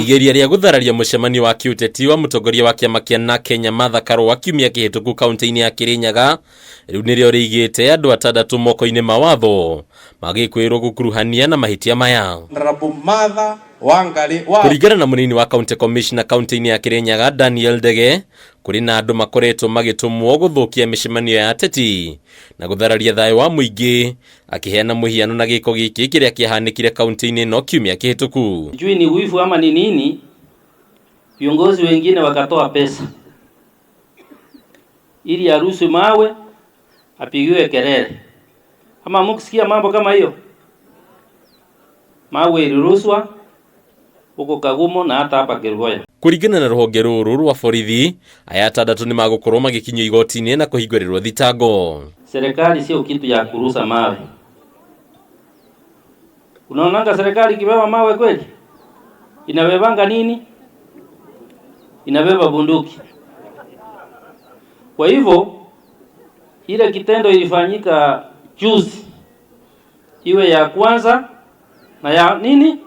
Igeria rĩa gũthararia mũcemanio wa kĩũteti wa mũtongoria wa kĩama kĩa na Kenya Martha Karũa kiumia kĩhĩtũku kaunti-inĩ ya Kĩrĩnyaga rĩu nĩrĩo rĩigĩte andũ atandatũ moko-inĩ ma watho magĩkwĩrwo gũkuruhania na mahĩtia maya. Honorable Martha Wangari wa Kũringana na mũnini wa county commissioner kaunti-inĩ ya Kĩrĩnyaga Daniel Ndege, kũrĩ na andũ makoretwo magĩtũmwo gũthũkia mĩcemanio ya ateti na gũthararia thayũ wa mũingĩ, akĩheana mũhiano na gĩko gĩkĩ kĩrĩa kĩahanĩkire kaunti-inĩ ĩno kiumia kĩhĩtũku. Sijui ni wivu ama ni nini, viongozi wengine wakatoa pesa ili arushwe mawe apigiwe kelele. Ama mukisikia mambo kama hiyo, mawe ilirushwa huko Kagumo na hata hapa Kerugoya. Kũringana na rũhonge rũrũ rwa borithi, aya atandatũ nĩ magũkorwo magĩkinyio igoti-inĩ na kũhingũrĩrwo thitango. Serikali sio kitu ya kurusha mawe. Unaonanga serikali ikibeba mawe kweli? Inabebanga nini? Inabeba bunduki. Kwa hivyo ile kitendo ilifanyika juzi iwe ya kwanza na ya nini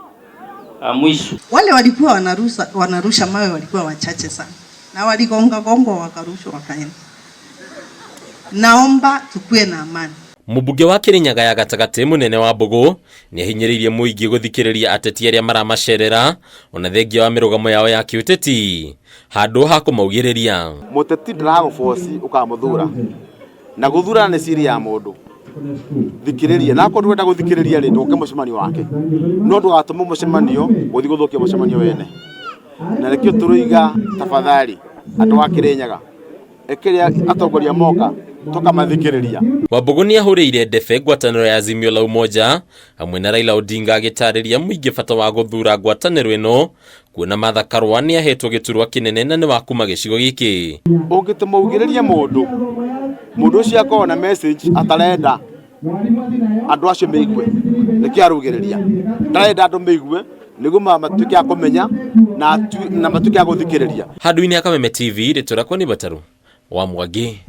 ya mwisho. Wale walikuwa wanarusha mawe walikuwa wachache sana, na waligonga gongo wakarushwa wakaenda. Naomba tukue na amani. Mũmbunge wa Kĩrĩnyaga ya gatagatĩ mũnene wa Mbũgũ nĩ ahinyĩrĩirie mũingĩ gũthikĩrĩria ateti arĩa maramacerera ona thengia wa mĩrũgamo yao ya kĩũteti handũ ha kũmaugĩrĩria. Mũteti ndaragũboci ũkamũthura na gũthurana nĩ ciri ya mũndũ. Thikĩrĩria na akorwo ndũrenda gũthikĩrĩria rĩ, ndũke mũcemanio wake, no ndũgatũme mũcemanio gũthiĩ gũthũkia mũcemanio wene. Na nĩkĩo tũroiga tafadhali andũ a Kĩrĩnyaga ĩkĩrĩa atongoria moka tũkamathikĩrĩria. Wambũgũ nĩ ahũrĩire ndebe ngwatanĩro ya Azimio la Umoja hamwe na Raila Odinga agĩtarĩria mũingĩ bata wa gũthura ngwatanĩro ĩno kuona Martha Karũa nĩ ahetwo gĩturwa kĩnene na nĩ wa kuma gĩcigo gĩkĩ. Ũngĩtũmaugĩrĩria mũndũ, mũndũ ũcio akorwo na message atarenda andũ acio meigue, nĩkĩo araugĩrĩria. Ndarenda andũ meigue nĩguo matuĩke a kũmenya na matuĩke a gũthikĩrĩria. Handũ-inĩ ha Kameme TV, rĩtwa rĩakwa nĩ Bataru wa Mwangi.